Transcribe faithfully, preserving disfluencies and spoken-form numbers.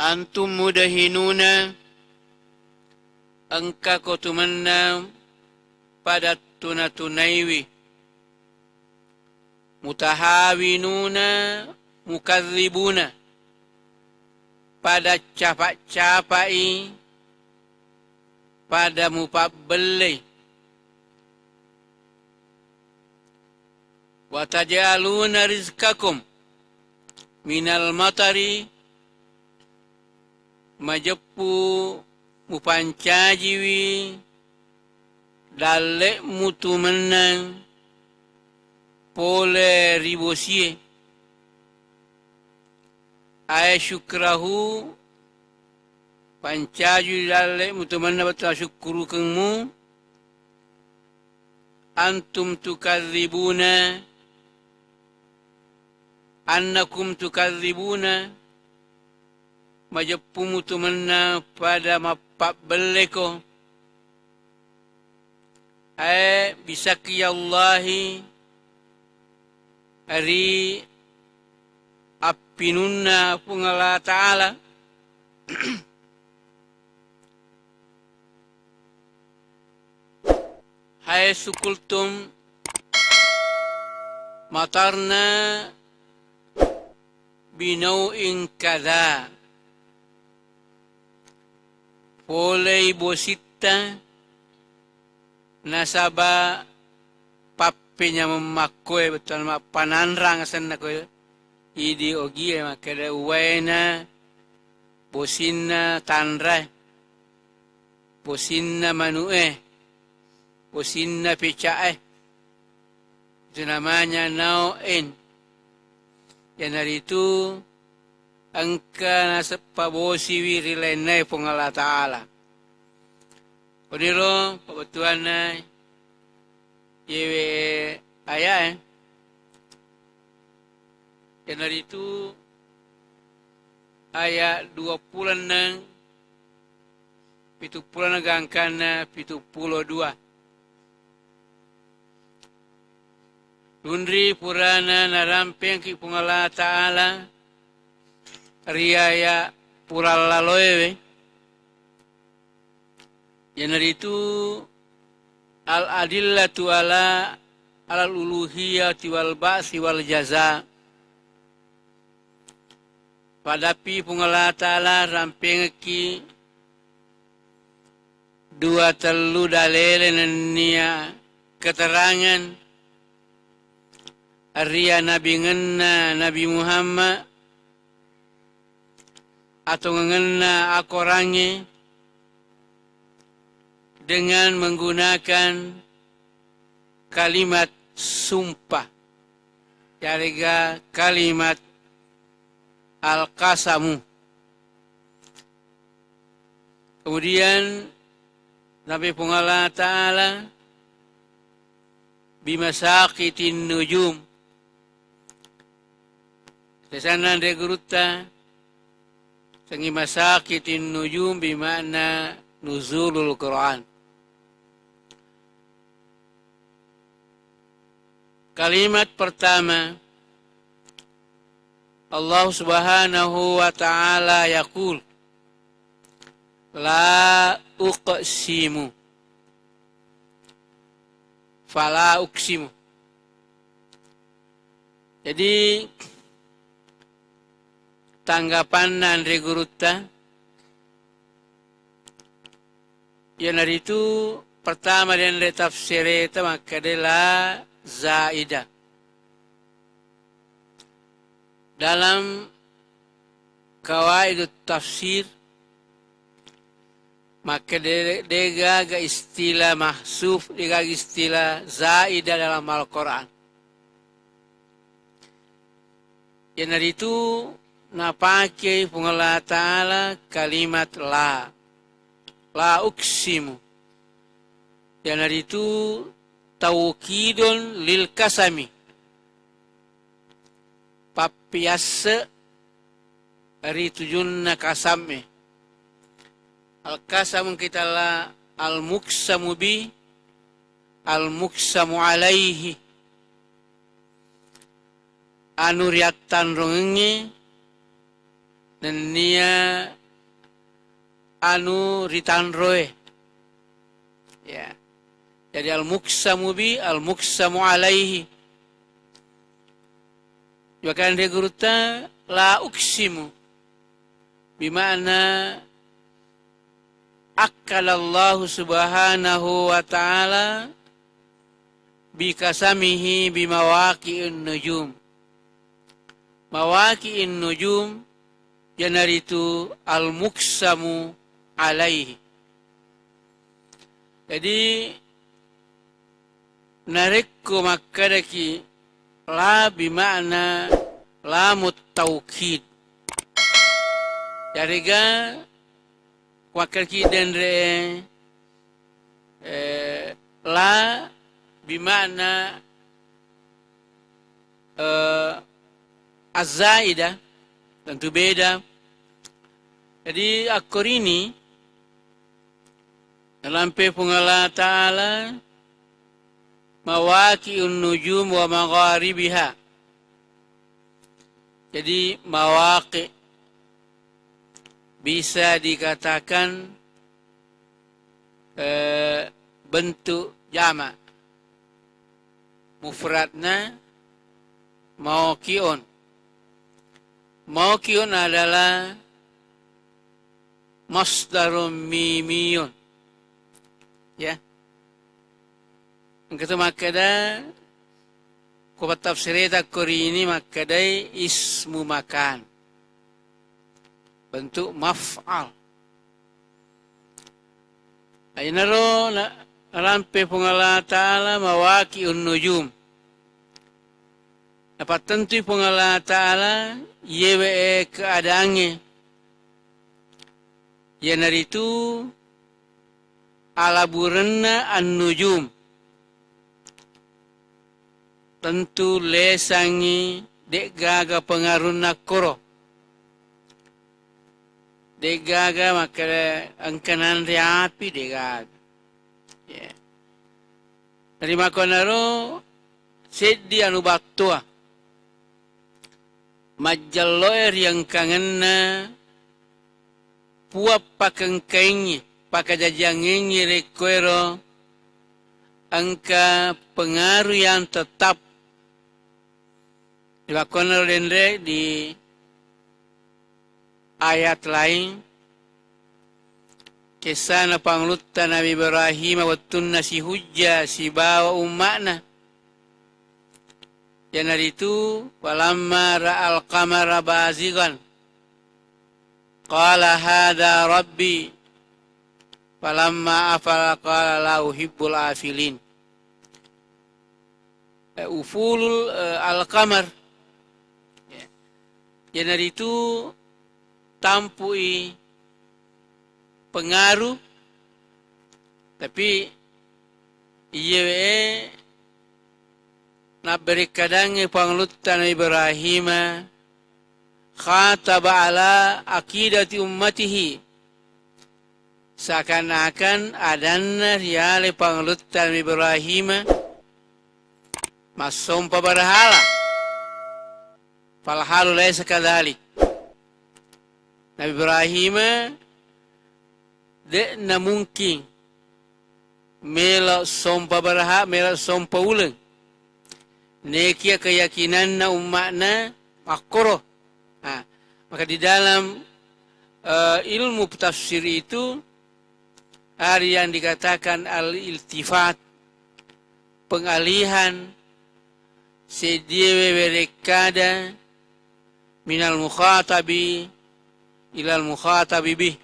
Antum mudahinuna, engkako tumenna pada tuna-tunaiwi. Mutahawinuna, mukadzibuna, pada capa-capai, pada mupabbellei. Wa taj'aluna rizqakum minal matari, majeppu mupancajiwi dalle'mu tumennang pole ri bosie. Ay syukrahu, pancajiwi dalle'mu tumennang bettuanna sukkurukengmu. Antum tukadzibuna, annakum tukadzibuna, majeppumu tumenna pada mappabbelleko. Ae, bisaki Allahi ri appinunna Puang Allah Ta'ala. Haitsu qultum matarna binau'in kadza. Polei bositta nasaba pappenyameng makkoe, bettuanna mappananrang asenna koe. Idi ogie makkeda uwaena, bosinna tanrae, bosinna manu'e, bosinna peca'e. Itu namanya nau'in. Iyanaritu engka naseppa bosiwi ri lainnae Puang Allah Ta'ala. Koniro pabettuanna yewe ayae. Iyanaritu aya duappulo enneng, pitu pulo na gangkanna pitu pulo dua. Lunri purana narampengki Puang Allah Ta'ala ri aya purallaloewe, iyanaritu al-adillatu ala, alal uluhiyati wal ba'si wal jaza. Padappi Puang Allah Ta'ala rampengekki dua tellu dalele nennia keterangan ria nabingenna Nabi Muhammad atongengenna akorangnge dengan menggunakan kalimat sumpah, yarega kalimat al-qasamu. Kemudian, sampai Puang Allah Ta'ala, bimasaqitin nujum. Sesanna anre gurutta, sengi masaqitin nujum bimakna nuzulul Quran. Kalimat pertama, Allah Subhanahu wa Ta'ala yaqul, "La uqsimu, fala uqsimu." Jadi, tanggapanna anre gurutta, iyanaritu pertama denre tafsireta makkeda la zaida. Dalam Qawaidut Tafsir, makkeda de-, degaga istilah mahsuf, degaga istilah zaida dalam Al-Quran. Iyanaritu napakei Puang Allah Ta'ala kalimat la. La uqsimu. Iyanaritu taukidun lil kasami. Pappiasse ri tujunna kasamme. Al-qasamu kita la al-muqsamu bi, al-muqsamu alaihi. Anu riattanrongengnge nennia anu ritanroe. Ya. Jadi al-muqsamu bi, al-muqsamu alaihi. Iwakanre gurutta la uqsimu. Bima'na akkalallahu subhanahu wa ta'ala bikasamihi bimawaqi'in nujum. Mawaqi'in nujum iyanaritu al-muqsamu alaihi. Jadi, narekko makkedaki la bima'na lamut taukid, yarega makkedaki denre, eh, la bima'na, eh, az-zaidah, tentu beda. Jadi, akkorini, nalampe Puang Allah Ta'ala, mawaqi'un nujum wa magharibiha. Jadi, mawaqi' bisa dikatakan, eh, bentuk jamak. Mufradna mawaqi'un. Mawaqi'un adalah masdarun mimiyun. Ya. Engka to makkeda, ko pattafsireta ko rini makkedai ismu makan. Bentuk maf'al. Ainaro na-, narampe Puang Allah Ta'ala mawaqi'un nujum. Napattentui Puang Allah Ta'ala iyewe keadaangnge. Iyanaritu alaburenna an-nujum. Tentu lesangngi de'gaga pengarunna koro. De'gaga makkeda engka nanre api, de'gaga. Ya. Narimakkonaro seddi anu battoa. Majjelloe riengkangenna Puang pakengkaingngi, pakajajiangengngi rekko ero engka pengaruh yang tetap. Rimakkonaro denre di ayat lain, kessana pangulutta Nabi Ibrahim wettunna sihujja sibawa umma'na. Iyanaritu, falamma ra'al qamara bazighan, qala hadza rabbi, falamma afala qala la uhibbul afilin. Eh, ufulul, eh, al-qamar. Ya. Iyanaritu tampu'i pengaruh, tapi iyewe nabberekkadangnge pangulutta Nabi Ibrahima khataba ala aqidati ummatihi, seakan-akan adanna riale pangulutta Nabi Ibrahima massompa berhala. Falhalu laisa kadzalik. Nabi Ibrahima de'na mungkin melo sompa berhala, melo sompa uleng. Nekia keyakinanna umma'na makkoro. Nah, maka di dalam, eh, ilmu tafsir itu ada yang dikatakan al-iltifat, pengalihan seddiawe werekkada minal mukhatabi ilal mukhatabi bih.